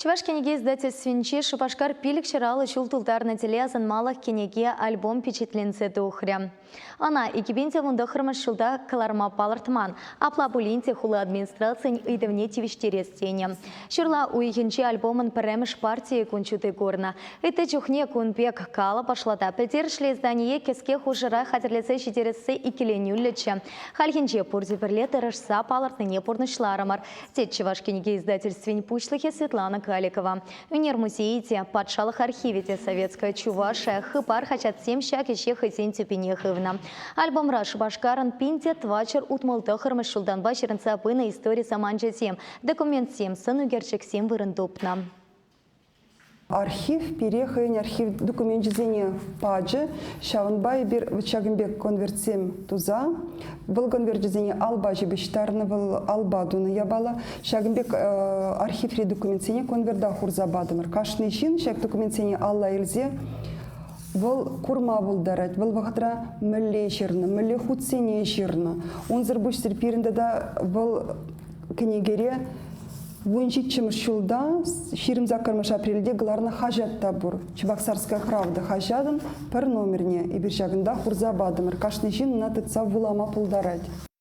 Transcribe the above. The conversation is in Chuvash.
Чӑваш кӗнеке издательствинче Шупашкар 550 ҫул тултарнӑ тӗле асӑнмалӑх кӗнеке альбом пичетленсе тухрӗ. Ӑна 2019-мӗш ҫулта кӑларма палӑртман. Апла пулин те хула администрацийӗн ыйтӑвне тивӗҫтерес тенӗ. Ҫурла уйӑхӗнче альбомӑн пӗрремӗш партийӗ кун ҫути курнӑ. Ытти чухне кун пек калӑпӑшлӑ та пӗлтерӗшлӗ издание кӗске хушӑра хатӗрлесе ҫитересси иккӗленӳллӗччӗ. Хальхинче пурте пӗрле тӑрӑшса палӑртнине пурнӑҫларӑмӑр, тет Чӑваш кӗнеке издательствин пуҫлӑхӗ Светлана Каликова. Ӳнер музейӗ те, патшалӑх архивӗ те «Советская Чувашия», «Хыпар» хаҫатсем ҫак ӗҫе хӑйсен тӳпине хывнӑ. Альбомра Шупашкарӑн 1469-мӗш ҫултанпа ҫырӑнса пынӑ истори саманчӗсем, документсем, сӑн ӳкерчӗксем вырӑн тупнӑ. Архив пире хӑйӗн архив докуменчӗсене пачӗ. Ҫавӑнпа эпир ҫакӑн пек конвертсем туса, вӑл конверчӗсене алпа ҫыпӑҫтарнӑ, вӑл алпа тунӑ япала. Ҫакӑн пек архиври документсене конверта хурса патӑмӑр. Кашни ҫын ҫак документсене алла илсе вӑл курма пултарать. Вӑл вӑхӑтра мӗнле ҫырнӑ, мӗнле хутсене ҫырнӑ. Унсӑр пуҫсӑр пирӗн тата вӑл кӗнекере 17-мӗш ҫулта 28-мӗш апрельте кӑларнӑ хаҫат та пур. Чебоксарская правда хаҫатӑн пӗр номерне эпир ҫакӑнта хурса патӑмӑр. Кашни ҫын ӑна тытса вулама пултарать.